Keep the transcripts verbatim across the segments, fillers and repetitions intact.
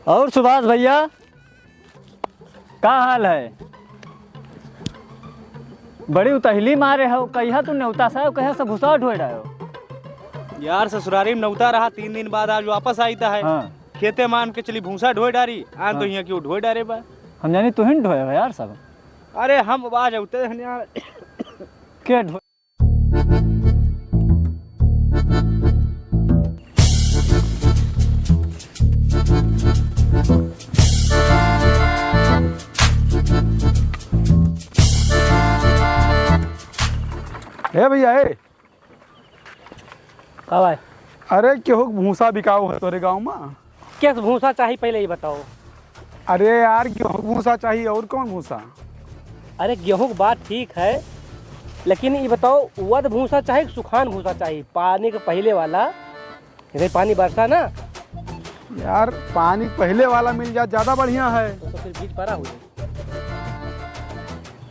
और सुभाष भैया, का हाल है? बड़ी उतहली मारे हो, कहिया तू नेवता साहब, कहिया से भूसा ढोए रहे हो? यार, ससुरारी में नौता रहा, तीन दिन बाद आज वापस आईता है। हाँ। खेते मान के चली भूसा ढोए डारी, आज तो हाँ। हियाँ क्यों ढोए डारे बा? हम जानी तू ही ढोए हो यार सब। अरे हम आज उतरे हैं यार। के ढो- ए भैया, ए। का भाई? अरे, केहू के भूसा बिकाऊ है तोरे गाँव में? केस भूसा चाही, पहिले ई बताओ। अरे यार, गेहूँ भूसा चाही, और कौन भूसा? अरे, गेहूँ के बात ठीक है, लेकिन ई बताओ, उवद भूसा चाही कि सुखान भूसा चाही? पानी के पहिले वाला, जैसे पानी बरसा ना। यार, पानी के पहिले वाला मिल जाए, ज्यादा बढ़िया है। तो, तो फिर बीज परा हुए।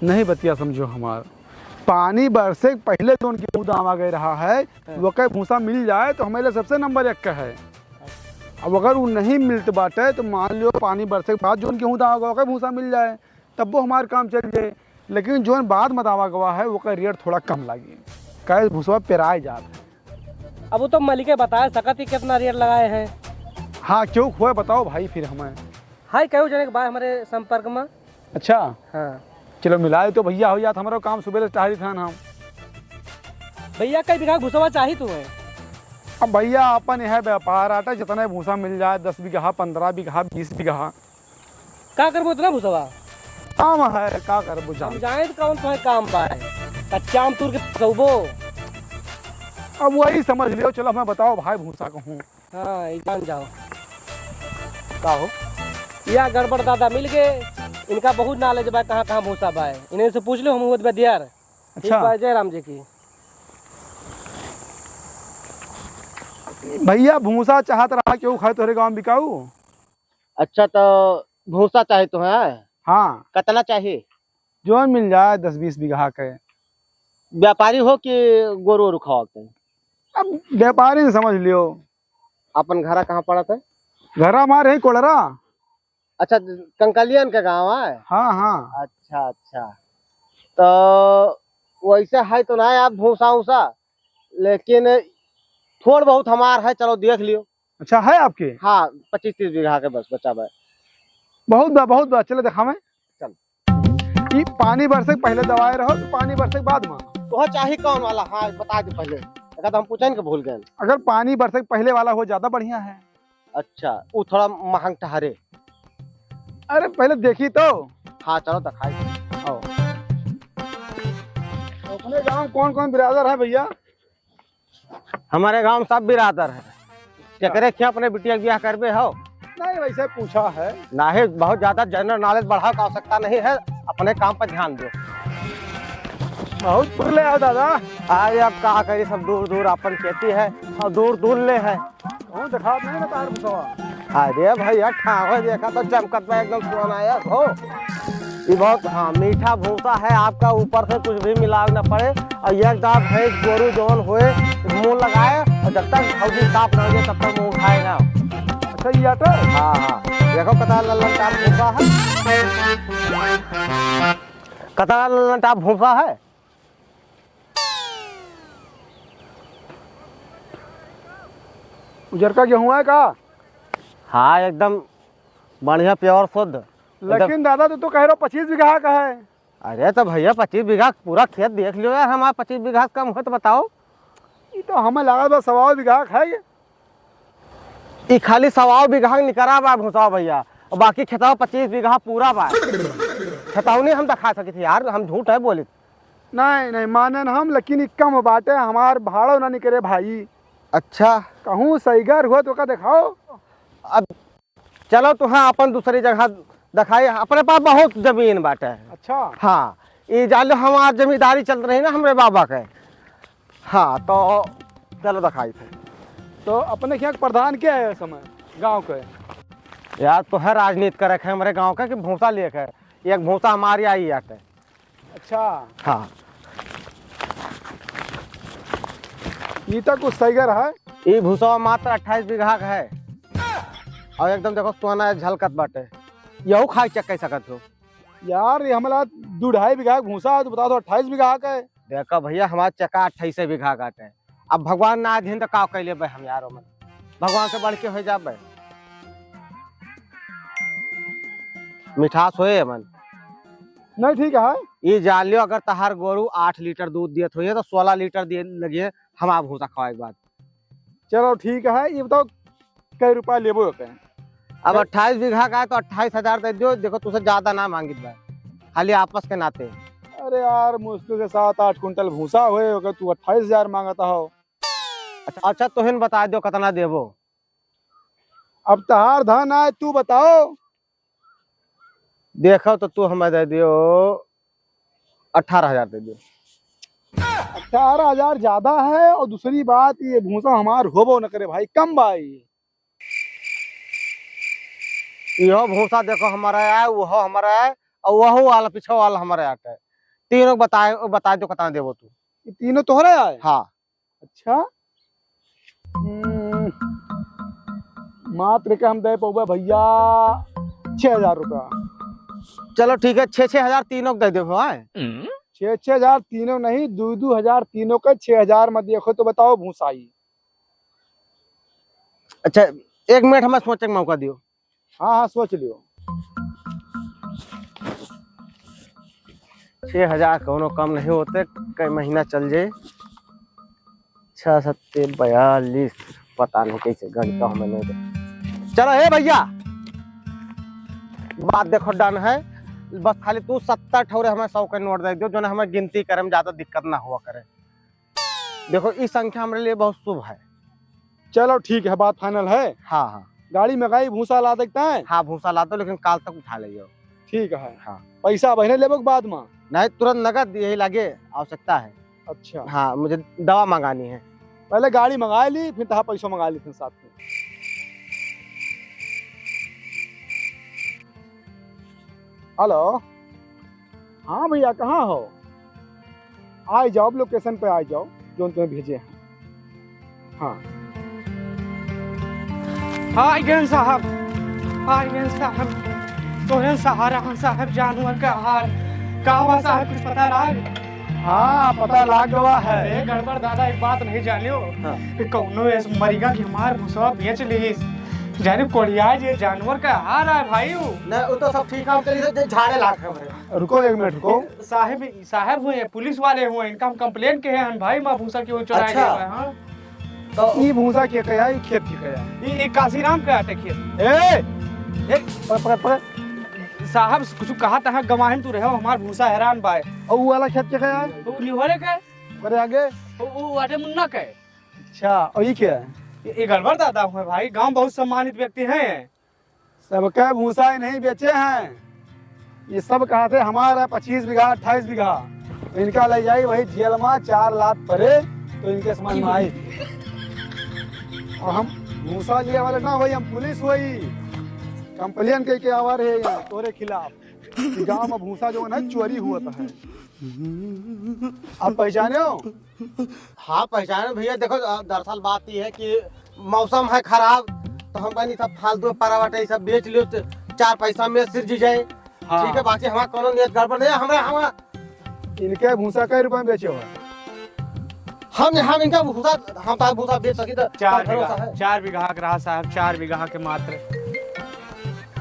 नहीं, बतिया समझो हमार। पानी बरसे के पहिले जौन गेहूँ दावा गए रहा है, हाँ। वके भूसा मिल जाए तो हमारे लिए सबसे नंबर एक का है। अब अगर उ नहीं मिलत बाटे तो मान लियो पानी बरसे के बाद जौन गेहूँ दावा गवा के भूसा मिल जाए, तब वो हमार काम चल जाए। लेकिन जौन बाद में दावा गवा है, ओकर रेट थोड़ा कम लागी, काहे भूसवा पेराए जात है। अब वो तो मालिके बताए सकत ही कितना रेट लगाए हैं। हाँ, क्यों खोए बताओ भाई फिर हमें। हाय, कहू जने के बा हमारे संपर्क में। अच्छा। हाँ। चलो मिलाए तो भैया हो जात, हमारा काम सुबह से टहरी था ना हम। भैया, कई बीघा भूसवा चाही तुम्हें? अब भैया, अपन यह व्यापार आटा, जितना भूसा मिल जाए, दस बीघा, पन्द्रह बीघा, बीस बीघा। का करबो इतना भूसवा? काम है, का करबो जान। हम जाए तो कौन तुम्हें काम पाए, कच्चा आम तूर के पकौबो। अब वही समझ लियो, चलो हमें बताओ भाई भूसा कहूँ। हाँ, ई जान जाओ। का हो? या गड़बड़ दादा मिल गए, इनका बहुत knowledge बा, कहाँ कहाँ भूसा बा। इन्हें से पूछ लो, हम हुआ बदियार। ठीक अच्छा। बा, जय राम जी की। भैया, भूसा चाहत रहा, क्यों खाए तोहरे गाँव में बिकाऊ? अच्छा, तो भूसा चाहे तो है? हाँ। कितना चाही? जौन मिल जाए, दस बीस बीघा के। व्यापारी हो कि गोरू ओरू खवाते? अब व्यापारी ने समझ लियो। अपन घरा कहाँ पड़त है? घरा हमारे है कोलरा। अच्छा, कंकलियन के गाँव है? हाँ, हाँ। अच्छा, अच्छा। तो वैसे है तो ना आप भूसा उसा, लेकिन थोड़ बहुत हमार है, चलो देख लियो। अच्छा, है आपके? हाँ, पच्चीस तीस बीघा के बस बचा बा। बहुत बा, बहुत बा, चले देखावे। चल। ई पानी बरसे के पहले दवाए रहो कि पानी बरसे के बाद में? तोह चाही कौन वाला? हाँ, बता दे पहले, एक तो हम पूछन के भूल गए। अगर पानी बरसे के पहले वाला हो, ज्यादा बढ़िया है। अच्छा, वो थोड़ा महंग ठहरे। अरे, पहले देखी तो। हाँ, चलो दिखाई। आओ। अपने गांव कौन कौन बिरादर है भैया? हमारे गांव में सब बिरादर है। अच्छा। केकरे क्या अपने बिटिया के ब्याह करबे हो? नहीं, वैसे पूछा है। नहीं, बहुत ज्यादा general knowledge बढ़ावे का आवश्यकता नहीं है, अपने काम पर ध्यान दो। बहुत दूर ले आओ दादा। अरे अब का करी, सब दूर दूर अपन खेती है और दूर दूर ले है। कहूँ देखात नहीं ना तार भूसवा। अरे भैया, ठावे देखा तो चमकत बा एकदम सोना है हो। ये बहुत, हाँ, मीठा भूसा है आपका, ऊपर से कुछ भी मिलावे ना पड़े। और ये दांत भैंस गोरू जौन होए, मुंह लगाए और जब तक भौजी साफ ना हो जाए, तब तक मुंह उठाए ना। अच्छा, ये आटा? हाँ, हाँ। देखो, कतना लल्लन टाप भूसा है। कतना लल्लन टाप भूसा है। उजरका गेहूं है का? हाँ, एकदम बढ़िया, pure शुद्ध। एकदम। लेकिन दादा, तू तो कह रहे हो पच्चीस बीघा का है। अरे तो भैया, पच्चीस बीघा पूरा खेत देख लियो यार, हमारा पच्चीस बीघा से कम हो तो बताओ। ये तो हमें लगा बस सवा बीघा का है ये। ई खाली सवा बीघा के निकरा बा भूसा भैया, और बाकी खेतवा पच्चीस बीघा पूरा बा। खेतौनी हम दिखा सकी थी यार, हम झूठ है बोली। नहीं, नहीं मानन हम, लेकिन ई कम बाटे, हमार भाड़ो ना निकरे भाई। अच्छा। कहूँ सहीगर हुआ तो का दिखाओ। अब चलो तो हाँ, अपन दूसरी जगह दिखाई, अपने पास बहुत जमीन बाटे। अच्छा। हाँ, ये जान लो हमार जमींदारी चलत रही ना हमरे बाबा के। हाँ, तो चलो दिखाई थे। तो अपने के यहाँ प्रधान क्या है इस समय गाँव के? यार, तो है राजनीति करे है हमरे गाँव का कि भूसा लेके, एक भूसा हमारी आई आटे। अच्छा। हाँ। ई तो कुछ सहीगर है। ई भूसा मात्र अट्ठाईस बीघा का है। और एकदम देखो सोना झलकत बाटे, यहू खाए चेक कर सकत हो। यार, ये हमारा दू ढाई बीघा के भूसा है, तू बता दो अट्ठाईस बीघा का है। देखो भैया, हमारा चक्का अट्ठाईस बीघा का है। अब भगवान ना अधीन तो का कैले बे हम यार, ओमन भगवान से बढ़ के हो जाबे। मिठास होए मन। नहीं, ठीक है। ये जान लियो, अगर तहार गोरू आठ लीटर दूध दियत होइए तो सोलह लीटर दिए लगिए हमारा भूसा खवाए के बाद। चलो ठीक है, ये बताओ कै रुपया लेबो के? अब अट्ठाईस बीघा का है तो अट्ठाईस हजार दे दियो। देखो, तुझसे ज्यादा ना मांगित बा, खाली आपस के नाते। अरे यार, मुश्किल से सात आठ कुंटल भूसा होए, ओकर तू अट्ठाईस हजार मांगता हो। अच्छा, अच्छा, तोहिन बता दियो कितना देबो। अब तहार धन आए, तू बताओ। देखो तो तू हमें दे दियो, अठारह हजार दे दियो। अठारह हजार ज्यादा है, और दूसरी बात, ये भूसा हमार होबो न करे भाई, कम भाई। यह भूसा देखो हमारा है, वह हमारा है, और वह वाला पीछे वाला हमारा आटे। तीनों बताए, बता दो कितना देबो तू। ये तीनों तोहरा है? हाँ। अच्छा, हम्म, मात्र के हम दे पौबे भैया छः हजार रुपया। चलो ठीक है, छः छः हजार तीनों के दे देबो, हाँ? छः छः हजार तीनों नहीं, दू दू हजार तीनों के छः हजार में देखो तो बताओ भूसाई। अच्छा, एक मिनट हमें सोचे के मौका दियो। हाँ, हाँ, सोच लियो। छः हजार कौनो कम नहीं होते, कई महीना चल जाए। छः सत्ते बयालीस, पता नहीं कैसे गणित हमें नहीं दे। चलो हे भैया, बात देखो डन है, बस खाली तू सत्तर ठौरे हमें सौ के नोट दे दो, जो ना हमें गिनती करे में ज्यादा दिक्कत ना हुआ करे। देखो, ई संख्या हमरे लिए बहुत शुभ है। चलो ठीक है, बात फाइनल है। हाँ, हाँ। गाड़ी मंगाई, भूसा ला देखता है। हाँ, भूसा ला दो, लेकिन काल तक उठा ले जाओ। ठीक है। हाँ। पैसा बहने लेबो के बाद में? नहीं, तुरंत नगद यही लागे, आवश्यकता है। अच्छा। हाँ, मुझे दवा मंगानी है। पहले गाड़ी मंगा ली, फिर तहाँ पैसा मंगा ली, फिर साथ में। हेलो, हाँ भैया, कहाँ हो? आ जाओ, अब लोकेशन पे आ जाओ, जो तुम्हें भेजे हैं। हाँ। हाय गन साहब, हाय गन साहब, तोहरे सहारा हम साहब जानवर का हार। का हुआ साहब, कुछ पता लाग? हाँ, पता लाग गवा है। ए, गड़बड़ दादा, एक बात नहीं जानियो हाँ। कि कौनो ऐस मरिगा की हमार भूसवा बेच लीस। जाने कोढ़िया जे जानवर का हार है भाई। वो नहीं, वो तो सब ठीक काम चली, तो झाड़े लाग है हमरे। रुको एक मिनट, रुको। साहब, साहब हुए, पुलिस वाले हुए, इनका हम कंप्लेन के हैं भाई, माँ भूसा की वो चुराए अच्छा। गए हैं, हाँ। तो ई भूसा के कया, ई खेत के कया? ई, ई काशीराम के आटे खेत। ए! ए! पकड़, पकड़, पकड़। साहब, कुछ कहा तहा गवाहिन तू रहे हो, हमार भूसा हैरान बाय। और वो वाला खेत के कया? वो निहोरे के। अरे आगे। वो, वो आटे मुन्ना के। अच्छा, और ई क्या है? ये, ये गड़बड़ दादा हुए भाई, गांव बहुत सम्मानित व्यक्ति हैं। सबका भूसा ही नहीं बेचे हैं। ये सब कहा थे हमारा पच्चीस बीघा, अट्ठाईस बीघा। इनका ले जाई वही जेल में चार लात परे तो इनके समझ में आई। और हम भूसा लिए वाले ना होई, हम पुलिस होई। कंप्लेन के, के आवा रहे यहाँ तोरे खिलाफ कि गांव में भूसा जो है ना चोरी हुआ था है। आप पहचाने हो? हाँ, पहचाने भैया। देखो, अ, दरअसल बात ये है कि मौसम है खराब, तो हम कहनी सब फालतू में परा बाटे, ये सब बेच लियो, तो चार पैसा में सिर जी जाए। हाँ। ठीक है, बाकी हमारा कोनो नियत गड़बड़ नहीं है, हमरा, हमरा इनके भूसा कै रुपया में बेचे हो? हम, हम इनका भूसा, हम तार भूसा बेच सकी तो चार भरोसा बीघा, है। चार बीघा के रहा साहब, चार बीघा के मात्र।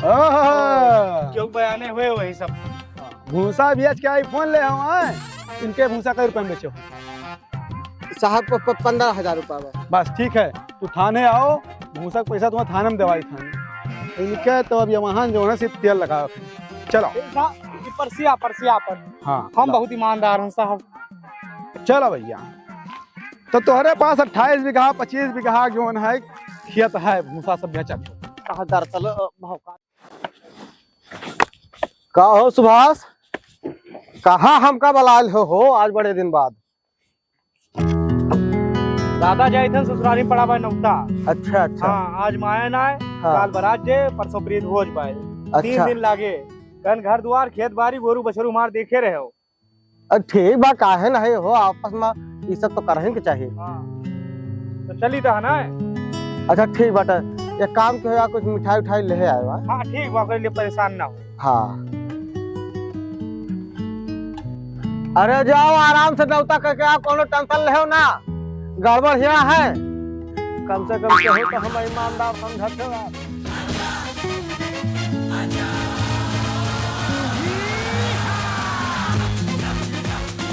ओहो। क्यों बयाने हुए वही सब। भूसा बेच के iPhone ले हम आए, इनके भूसा कै रुपया में बेचे हो? साहब, प-, प-, पन्द्रह हजार रुपया बा। बस ठीक है, तू थाने आओ, भूसा के पैसा तुम्हें थाने में देवाई थाने। इनके तो अब ये वहाँ जो है सिर्फ तेल लगा। चलो। ए, सा-, ये पर्सिया, पर्सिया पर। हाँ, हम ला। बहुत ईमानदार हैं साहब। चलो भैया, तो तोहरे पास अट्ठाईस बीघा, पच्चीस बीघा जो है खेत है, भूसा सब बेचत हो। कहाँ दरअसल, अ, भाव का का हो सुभाष, कहाँ हमका बलाल हो, हो आज बड़े दिन बाद? दादा जाई थन ससुरारी पड़ा बा नौता। अच्छा, अच्छा। हाँ, आज माया ना है, हाँ। काल बरात जे, परसों प्रीत भोज पाए। अच्छा। तीन दिन लागे। कन घर दुआर, खेत बारी, गोरू बछरू मार देखे रहे हो। अ, ठीक बा, काहे नहीं हो, आपस में ई सब तो करही के चाही। हाँ। तो चली तो है ना? अच्छा, ठीक बाटे। एक काम किहो यार, कुछ मिठाई उठाई लेहे आवा। हाँ, ठीक बा, ओकरे लिए परेशान ना हो। हाँ। अरे जाओ, आराम से नौता करके आओ, कोनो tension लेहो ना, गड़बड़ हिया है। कम से कम केहू तो हम ईमानदार समझत हो यार।